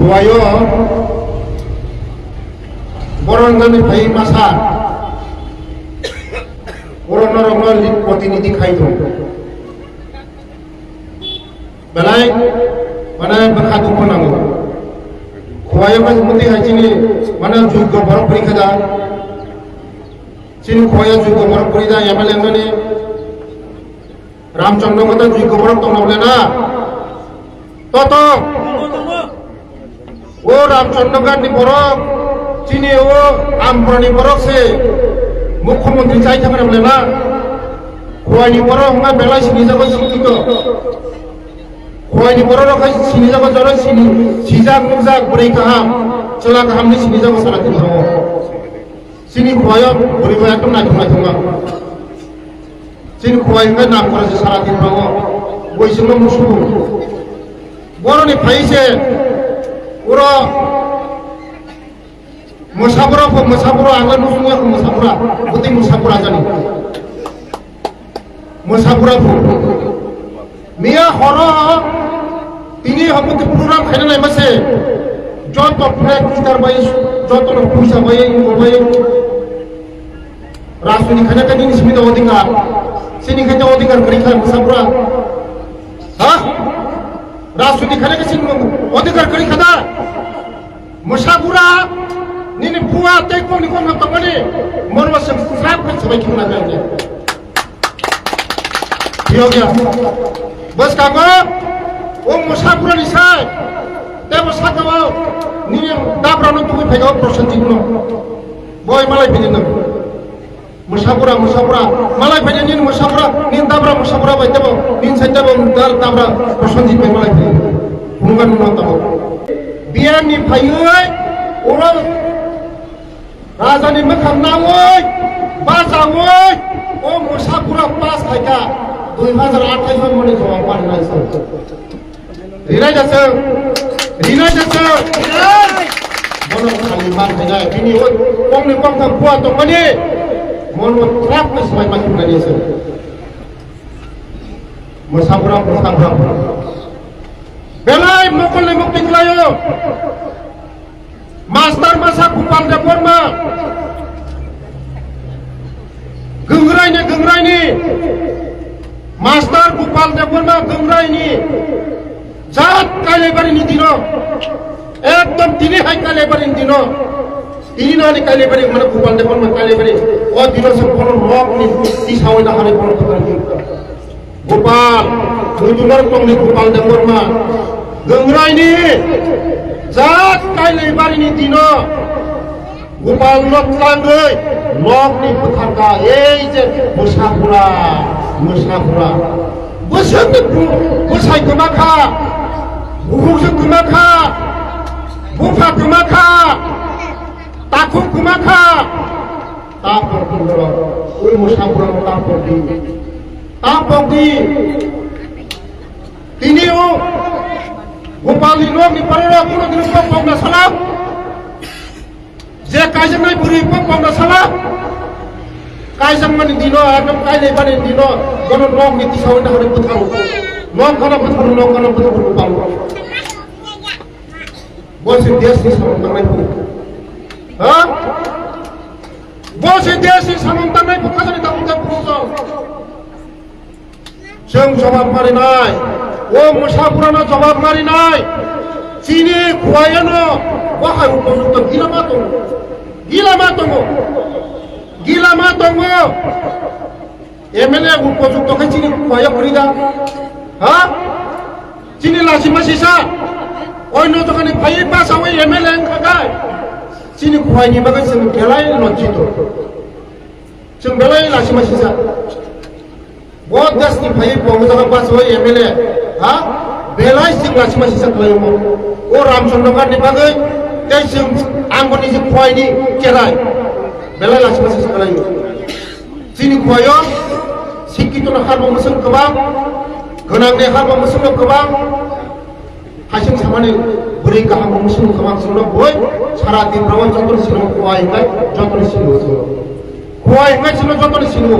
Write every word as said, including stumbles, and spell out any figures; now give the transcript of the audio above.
Khowai o borok wngani phai masa, borok norokno li-, protinidhi khai tong. Belai, mane, bwkha dukhu nango. Khowai o khe muti hai chini, mane, juggo borok kwrwi kha da. Chini Khowai o juggo borok kwrwi da, M L A wngmani. Ramchandra Ghat o juggo borok tongna bole na. Toto. O Ramchandra Ghat ni borok, chini o Amparani borok se mukhyamantri chai thangna bole na. Khowai ni borok wngkha belai sinijago jukti to. Khowai ni borok rok hai sinijago jora sini, sijak nukjak bwrwi kaham, chwla kaham ni sinijago sana tini o. Chini Khowai o bwrwi bai ekdom naithok naithok ma. Chini Khowai hwnkhe nam kora se sara tini o. Boi chwngno musugo. Boroni phai se oro Mwsabura pho, mwsabura, ang le nukung ya mwsabura. Bwtwi mwsabura jani. Mwsabura pho. Miya horo tini habuti program khaina nai mase. Joto flag kitar bai, joto no puisa bai, bai. Rajniti khaina khe nini simi da odhikar. Sini khe odhikar kwrwi kha mwsabura. Ha? Rajniti khaina khe sini odhikar kwrwi kha da. Mwsabura, nini bua tei kokni kokno tongmani, morma se srap khe sabai khibna nangya. Phiyokya. Bwskango, o mwsabura ni sai, tebo sakao, nini dabrano tubui phaikao Prosenjit no. Boi malai phini nang. Mwsabura, mwsabura, malai phai nini mwsabura, nini dabra mwsabura bai tebo, nini sai tebo dal dabra Prosenjit bai malai phai. Phunukha nungno tamo. Biyang ni phaiwi, oro raja ni mwkhang nawi, bachawi, o mwsabura pass khaikha, dui hajar athais o mani jawab parinai sa. Rinai da chwng, rinai da chwng. Bono khali man khainai, bini o kokni koktham bua tongmani, mono trap khe swbai ma thumnani se. Mwsabura, mwsabura. Belai mokol ni mukti khlaio. Master masa Gopal Debbarma. Gwngraini, gwngraini. Master Gopal Debbarma gwngraini. Jat Kailaibari ni dino. Ekdom tini hai Kailaibari ni dino. Tini nani Kailaibari, mane Gopal Debbarma Kailaibari. O dino se bono rok ni tisa oina hari bono Gopal, Mudular tongni Gopal Debbarma, Gangrai ni jat Kailaibari ni dino Gopal no tlangwi nok ni bwthar kha, ei je mwsabura, mwsabura. Bwswk ni bu-, bwsai kwma kha, bukhuk se kwma kha, bupha kwma kha, takhuk kwma kha. Tapok di borok, ui mwsabura tapok di. Tapok di. Tini o Gopal ni nok ni borok rok kuno dino pok pok na sala. Je kaijaknai bwrwi pok pok na sala. Kaijakmani dino, ekdom Kailaibari dino, bono nok ni tisa oina hari bwtharo. Nok khana bwtharo, nok khana bwtharo Gopal. Bo se desh ni samung tangnai phu. Ha? Bo se desh ni samung tangnai phu, khajani tabuk tabuk phu. Chwng jawab marinai, o mwsabura no jawab marinai. Chini Khowai no, bo hai upojukto gila ma tongo. Gila ma tongo. Gila ma tongo. M L A upojukto khe chini Khowai o kwrwi da? Ha? Chini lachima sisa. Oino jagani phaiwi bachawi M L A wngkha khe. Chini Khowai ni bagwi chwng belai lojjito. Chwng belai lachima sisa. Bo desh ni phaiwi bo jaga bachawi M L A. Ha? Belai chwng lachima sisa khlai mo. O Ramchandra Ghat ni bagwi tei chwng ang bo niji Khowai ni cherai. Belai lachima sisa khlai mo. Chini Khowai o sikkito no harbo mwswk kwbang, gwnang ni harbo mwswk no kwbang, hasing samani bwrwi kaham mwswk no kwbang, chwngno boi sara Tripura o joto ni sino Khowai hinai joto ni sino. Khowai hinai chwngno joto ni sino.